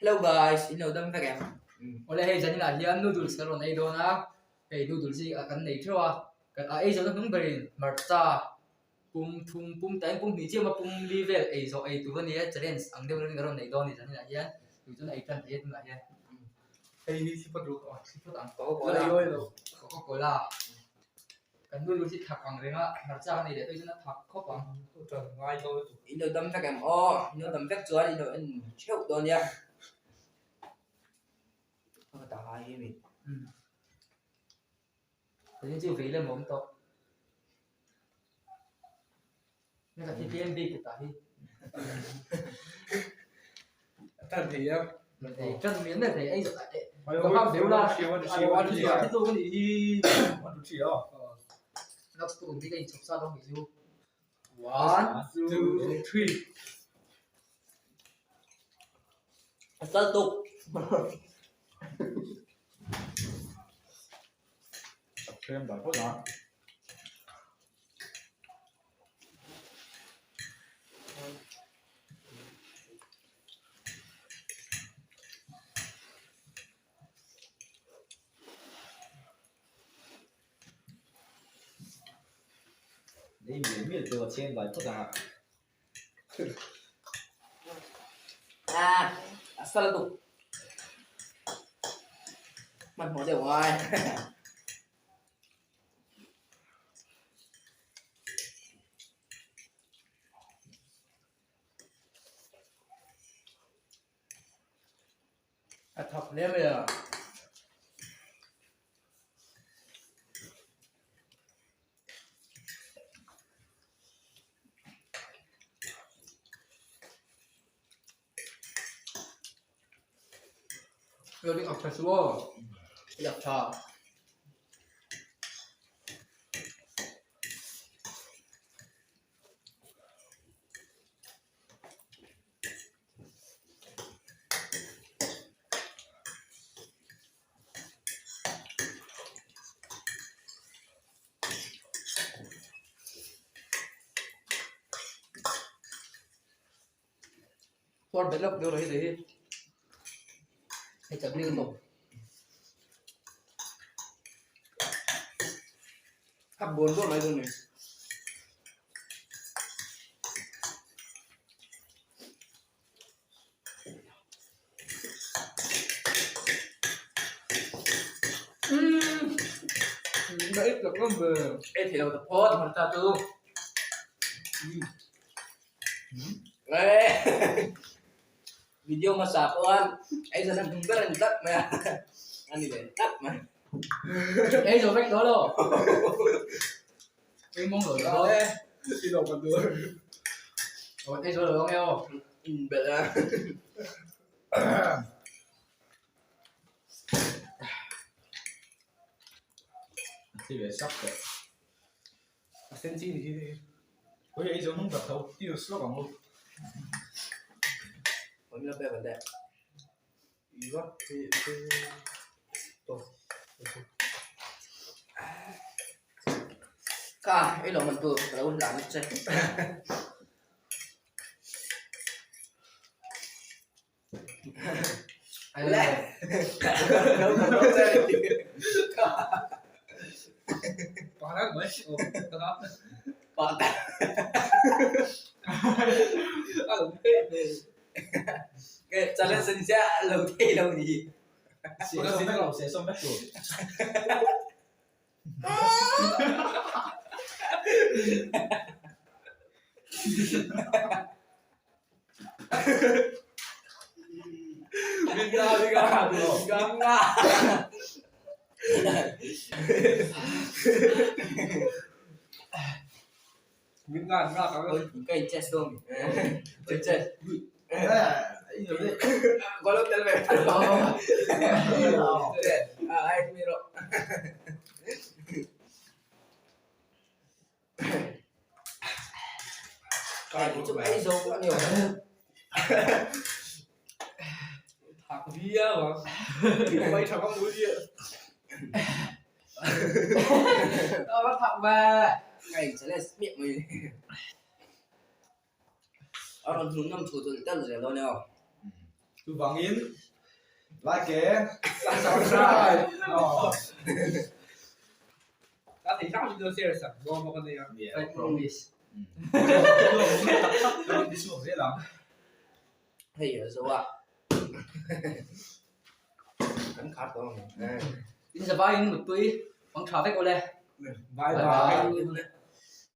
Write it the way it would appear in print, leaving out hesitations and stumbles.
Hello guys, in lo dam vek em? Awle hei zaninah hian noodles kan rawn ei dawn a, hei noodles hi kan nei theuh a, kan a ei zawhna hnung berin hmarcha pum thum pum tain pum hnih chiah a pum li vel ei zawh ei tur a ni a, challenge ang deuh in kan rawn nei dawn a ni zaninah hian, tui chuan ei tan thei a tunah hian. Hei hi thli phawt ruk aw. Thli phawt ang Coca Cola, Coca Cola. Kan noodles hi thak ang reng a, hmarcha kan ei leh tawh hi chuan a thak khawp ang. Ṭan ngai dawn lutuk. In lo dam vek em aw, in lo dam vek chuan in lo en theuh dawn nia. Ka ta hai hi mi. Tin chu vei lam a awm tawh. Hei ka thi tlem bik ta hi. Ṭan thei a. Thei ṭan mial mial thei ei zawh ka nghak deuh la. A thi a thi tu ka nih hi. Lak spoon hi ka inchhawp sa dawn kei chu. One, two, three. A sal tuk. Tlem dah phawt a. Ei mial mial chu a cheng vai phawt ang a. Ah, a sal tuk. Hmanhmawh deuh ngai. A thak hle mai a. Lo dik ak tha chu aw. Dak tha. Puar bet lawk deuh rawh hi tih hi. Hei chutney ka tawp. Hak bawn dawn mai dawn ni. Na ít được lắm về. Ei thei lo ta phawt hmarcha chu. Video hmasa pawh ei zan a hnung ber a ni tlat mai a, a ni ve tlat mai. Ei zo vek tawh lo. Ei mawng lo lo. I lo kan tur. Ei zo lo ang e aw. In belh a. Thi ve sak tawh. A sen chi ni hi. Oi ei zo hnung tak tho ti slok ang u. Oi mi lo pek an teh. Iwa ti ti to. Ka ei lo man tu ka lo hlan che. Challenge an sia lo thei lo ni. Ka in chest dawn mi. In chest. Ka lo tel ve. Ai mi rawh. Chu ei zo pawh a ni awm. Thak viau ang. Mai tha vang deuh hi. Tao thak ve. Ka in challenge miah mai. A rawn hmuhnawm thu chu tel zel dawn e aw. Chuvangin like e subscribe aw. Ka thei hrang hrim share sak dawn bawk ania. I promise. Tak tak kan ti chhuak zel ang. Hei a zo a. Kan khar tawh ang. In zavaiin muttui pang tha vek awle. Bye bye.